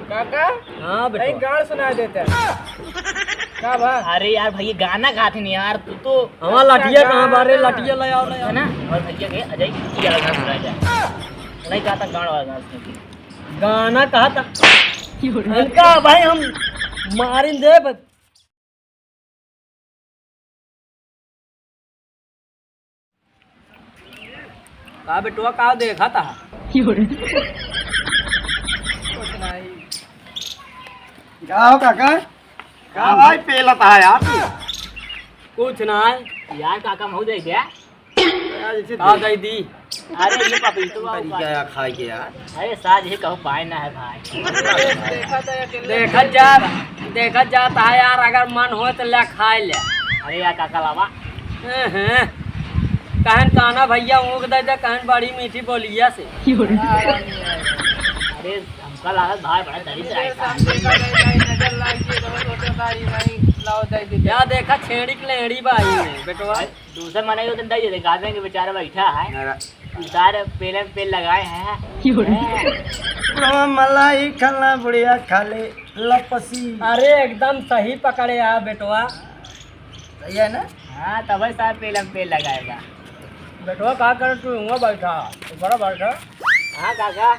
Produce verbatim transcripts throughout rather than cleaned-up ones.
काका, हाँ बेटा। कहीं गान सुना देता। का बा? अरे यार भैया, गाना गाते नहीं यार, तू तो। हमार लठिया कहाँ बा रे? लठिया ले आओ, ले आओ। है ना? और भैया के अजय की अलग गाना सुना जाए। नहीं गाता गाना वाला गाना सुना। गाना कहा था? इनका भाई हम मारिन दे। का बेटवा, का देखा था? कुछ नहीं। का हो काका? का भाई पेला था यार? कुछ ना। यार काका, मऊ दे क्या? यार, जैसे का दे दी? अरे, ये पपीतो बा, तरीका है खाए के यार। अरे, साज ही कहूँ पाए ना है भाई। देखा था अकेले। देखत जा, देखत जात है यार, अगर मन हो तो ले खाए ले। अरे यार, काका लावा। हैं, हैं। कहन काना भैया ऊँख दे दे, कहन बड़ी मीठी बोलिया से। अरे, हमका लागत भाई बड़ा दलित है। देखा नहीं भाई, नजर लाग गई, तो छोटे भाई, भाई, लाओ दे दे। या देखा छेड़ी के लेड़ी भाई में, बेटवा। दूसरे मने के दिन दे दे, गार्डन के बेचारा बैठा है। अरे। उतार पेले में पेल लगाए हैं। बुढ़वा मलाई खाला, बुढ़िया खाले लपसी। अरे एकदम सही पकड़े आ बेटवा। सही है ना? हाँ, तबे सार पेले में पेल लगाएगा। बेटवा का कर, तू हुआ बैठा, ऊपर बैठा। हाँ काका।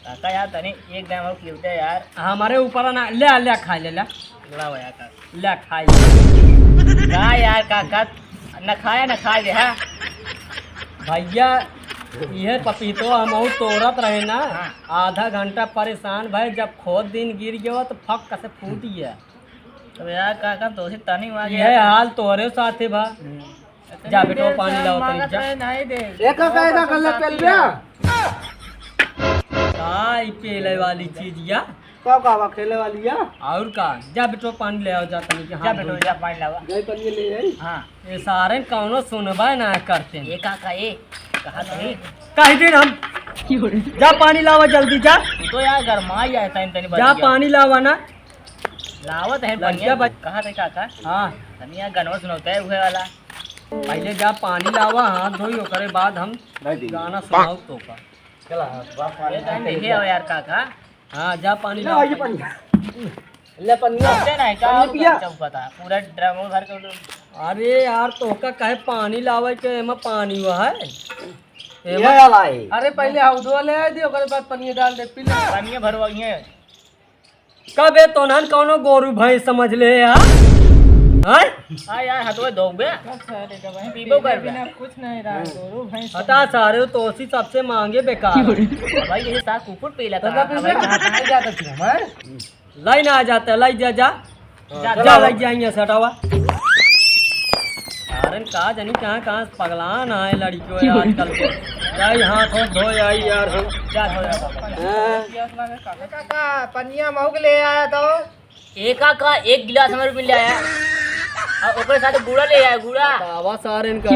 काका यार, तनी एक दाम और पियो दे यार। हमारे ऊपर ना, ले, ले, खा ले, ले। लाओ यार काका। ले, खा ले। का यार काका, न खाया न खा ले, हाँ? भैया, ये पपीतो हम और तोड़त रहे ना, हाँ। आधा घंटा परेशान भए, जब खुद दिन गिर गयो तो फक से फूट गया। तो यार काका, तो से तनी हुआ ये गया। हाल तोरे साथे बा। हम्म। जा बेटवा, पानी लाओ तनी, जा। ए काका, एका कल्ले पेल बे। का ई पेले वाली चीज या? का, का बा खेले वाली या? और का? जा बेटवा, पानी ले आओ, जा तनी के हाथ धो। जा बेटवा, जा पानी लावा। जाई पानी ले आई। हाँ। ये सारे कौनो सुनबे ना करते हैं। ए काका, ए, कहा तनी? कही दिन हम। जा पानी लावा जल्दी, जा। तू तो यार गरमाई जाए तनी, तनी जा बतिया। पानी लावा ना। लावत है लड़किया बढ़िया। बच- कहा थे काका? हाँ। तनी यार गनवा सुनौते है उहे वाला। पहले जा पानी लावा, हाथ धोई, ओकरे बाद हम नहीं दी। गाना सुनाओ तो का। चला, बस पानी ये टाइम देखे हो यार काका। हाँ, जा पानी ले लावा। भाई, पानी। ले पानी। समझे नहीं, का पानी पिया। चौका था, पूरा ड्रम भर के उधर। अरे यार, तोहका कहे पानी लावे के, एमा पानी हुआ है? ये एमा वाला है। अरे पहले हौदवा ले आ दियो, ओकरे बाद पानी डाल दे, पी ले। पानी भरवा ये। कबे तोनहन कौनो गोरू भैंस समझ ले यार? हैं? हाँ यार, हथवा धोबे। पीबो करबे। बिना कुछ नहीं रहा, गोरू भैंस हटा सारे, तोसी सबसे महंगे बेकार। भाई, ये सार कुकुर पीला तो था। कहाँ, कहाँ जाता थी हमार? लाई ना आ जाता, लाई जा, जा। जा, जा, जा। लाई जा, यहाँ से हटावा। कारण का जानी कहाँ, कहाँ पगलान आए लड़कियों आजकल के। जाई हाथ, हाथ धोए आई यार हम। जा, धो जा, धो जा। हाँ। काका, पनिया महू के ले आया तो। एका का एक गिलास हमारे भी ले आया। और ओकरे साथ गुड़ा ले आया, गुड़ा। बतावा सारे इनका।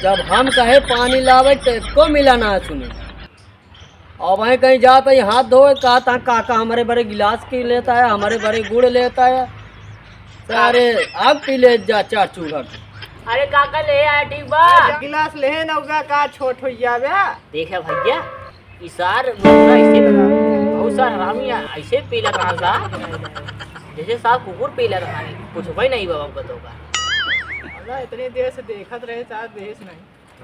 जब हम कहे पानी लावे तो एको मिला ना सुने। अब वहीं कहीं जात ही हाथ धोए, कहत है काका हमारे बड़े गिलास के लेता है, हमारे बड़े गुड़ लेता है। सारे आग पी ले जा चार चूल्हा। अरे काका ले आया, ठीक बा। गिलास ले ना उगा का छोट हो जावे। देखे भैया, ई सार मुर्गा ऐसे, बहुत सार हरामी है, ऐसे पीला कहाँ सा, जैसे सार कुकुर पीला कहाँ है, कुछ भाई नहीं बाबा को तो का। अल्लाह, इतने देर से देखत रहे, सार देश नहीं।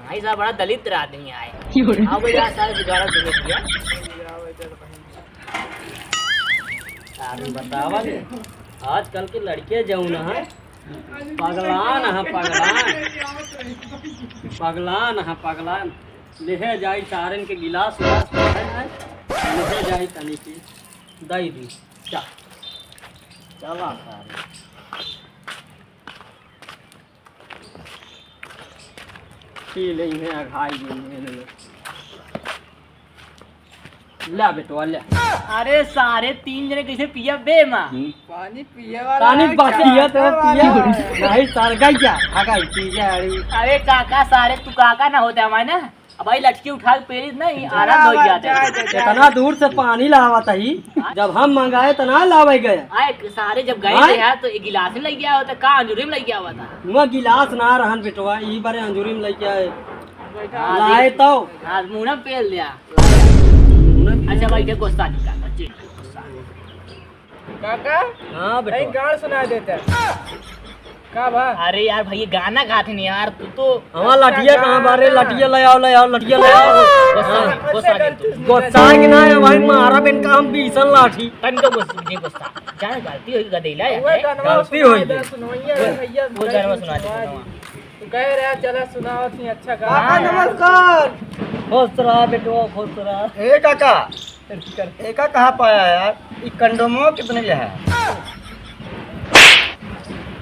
भाई साहब बड़ा दलित आदमी आए। क्यों रे? आओ भैया, सार गाना सुने दिया। सार बतावा दे, आजकल के लड़के जौन है, पगलान है, पगलान। पगलान है, पगलान। लेहे जाई सारन के गिलास उलास भरल है। लेहे जाई तनी की दई दी। चा-, चला सारे। पी ले, इन्हें अघाई दे, इन्हें ले। ला बेटवा, ला। अरे सारे तीन जने कैसे पिया बे माँ? हम्म। पानी पिए वाला पानी है, बाकी है तो चाहता पिया। वाला है। नहीं, सर, गई क्या? आ गई, पी गया, अरे। अरे काका, सारे तू काका ना होते हमारे ना। अब भाई लटकी उठा के पेली नहीं, जा, आराम हो जा, जाते। जा, जा, जा। इतना दूर से पानी लावत ही, हाँ? जब हम मंगाए तो ना लावे गए। आए, सारे जब गए हाँ? थे यार, तो एक गिलास में लग गया होता, का अंजूरी में लग गया हुआ था? वह गिलास ना रहन बेटवा, ई बारे अंजूरी में लग गया है। बैठा। हाँ, लाए देख। तो। हाँ, मुंह में पेल दिया। अच्छा भाई, देखो, गुस्सा नहीं करना, चुप, गुस्सा। काका, हाँ बेटा। एक गान सुना देते। का बा? अरे यार भाई, ये गाना गाते नहीं यार, तू तो। हमार लठिया कहाँ बा रे? लठिया ले आओ, ले आओ, लठिया ले आओ। गुस्सा, हाँ। गुस्सा नहीं तू। गुस्सा के ना है भाई, मारा बिन काम बीसन लाठी। तन तो गुस्सा, नहीं गुस्सा। जाने गलती होई, गदेला है। वो गाना गलती सुना होई। दे, सुनवैया वो, भैया, वो गाना सुना दे, सुनवा सुनवा। दे। तू कह रहा, चला सुनाओ थी, अच्छा गा। काका, हाँ। नमस्कार। खुश रहा बेटवा, खुश रहा। ए काका, एका कहाँ पाया यार? ई कंडोमो कितने के है?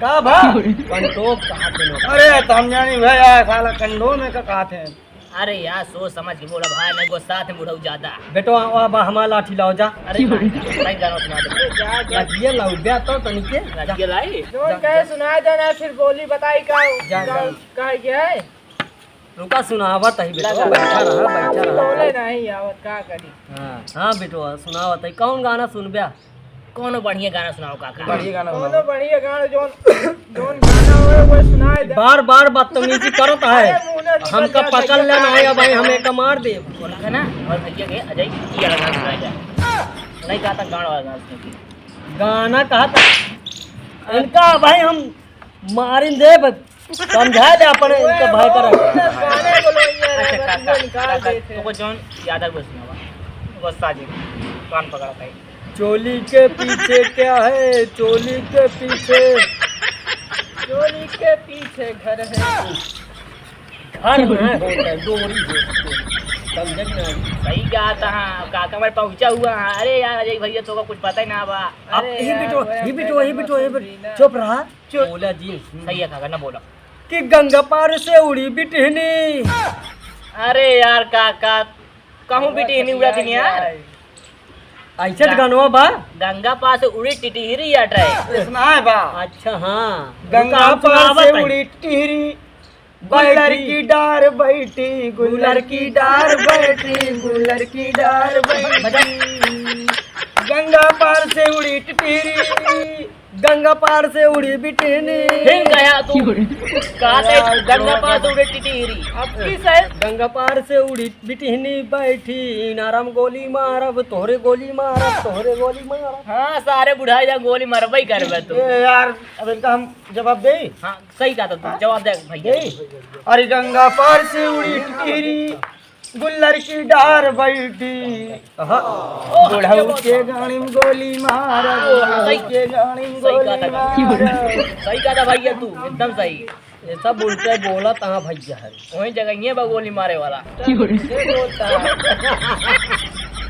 का भा? कंडोम कहाँ के लोग? अरे, तो हम जानी भैया, साला कंडोम है का कहा थे? अरे यार, सोच समझ के बोला भाई, नहीं गुस्सा थे बुढ़ऊ ज्यादा। बेटो, आ, आ, बा, हमारा लाठी लाओ जा। अरे भाई, भाई गाना सुना दे। जा, जा। लाठिया लाओ, ब्या तो तनिके। जा। लाठिया लाई? जोन जा, कहे जा। सुना देना, फिर बोली बताई का, जा, का, जा। कहे के है? रुका, सुनावत ही बेटवा, लगा। बैठा रहा, बैठा रहा। बोले नहीं आवत, का करी? हाँ, हाँ बेटवा, सुनावत ही। कौन गाना सुनब्या? कौनो बढ़िया गाना सुनाओ काका। बढ़िया गाना कौनो सुनाओ। बढ़िया गाना, जोन, जोन गाना होए, वो सुनाए दे। बार बार बदतमीजी करत है। अरे, मुंह ना निकल हमका जा, पकड़ भैया, लेना है, अब भाई हम एका मार दे। बोला है ना, और भैया के अजय, ये वाला गाना सुनाए दे। नहीं कहा था गाना वाला गाना सुनाए दे। गाना कहा था? इनका भाई हम मारिन देब, समझा दे अपने इनके भाई करा। गाने बोलो यार, अच्छा, बस काका, निकाल काका, देते हैं। तुमको जौन याद है वो सुनावा, वो साजिद, कान पकड़ा था। चोली के पीछे क्या है? चोली के पीछे। चोली के पीछे घर है। घर ना होता है, डोरी होता है। समझे कि नहीं? सही कहा था, हाँ, काका हमारे पहुँचा हुआ है। अरे यार, अजय भैया, तो का कुछ पता ही ना बा। अब अरे ये यार, बिटो, वो ये हम बिटो, ये बिटो, ये बिटो। ना। चुप रहा। चुप। बोला जी। सही है काका, ना बोला। कि गंगा पार से उड़ी बिटिहनी। अरे यार काका, कहूँ बिटिहनी उड़ा थी यार। ऐसे तो गंगा पार से उड़ी टिटहिरी यार ट्राई। इतना है बा। अच्छा हाँ। गंगा पार से उड़ी टिटहिरी। गुलर की डार बैठी, गुलर की डार बैठी, गुलर की डार बैठी। गंगा पार से उड़ी टिटहिरी। गंगा पार से उड़ी बिटिहनी। फिर गया तू। कहा थे गंगा पार से उड़ी टिटहिरी। अब की सही? गंगा पार से उड़ी बिटिहनी बैठी, इनारम गोली मारब, तोहरे गोली मारब, तोहरे गोली मारब। हाँ, सारे बुढ़ाई जा गोली मारबे करबे तू। ए यार, अब इनका हम जवाब देई? हाँ, सही कहा था तू, जवाब दे भैया। देई? अरे गंगा पार से उड़ी टिटहिरी, गुल्लर की डार बैठी। हाँ। बुढ़ऊ के गाड़ी में गोली मारब, बुढ़ऊ के गाड़ी में गोली मारब। सही कहा था भैया तू, एकदम सही। ये सब उल्टे बोला तहाँ भैया है। वही जगह ये बा गोली मारे वाला। ये बोलता है।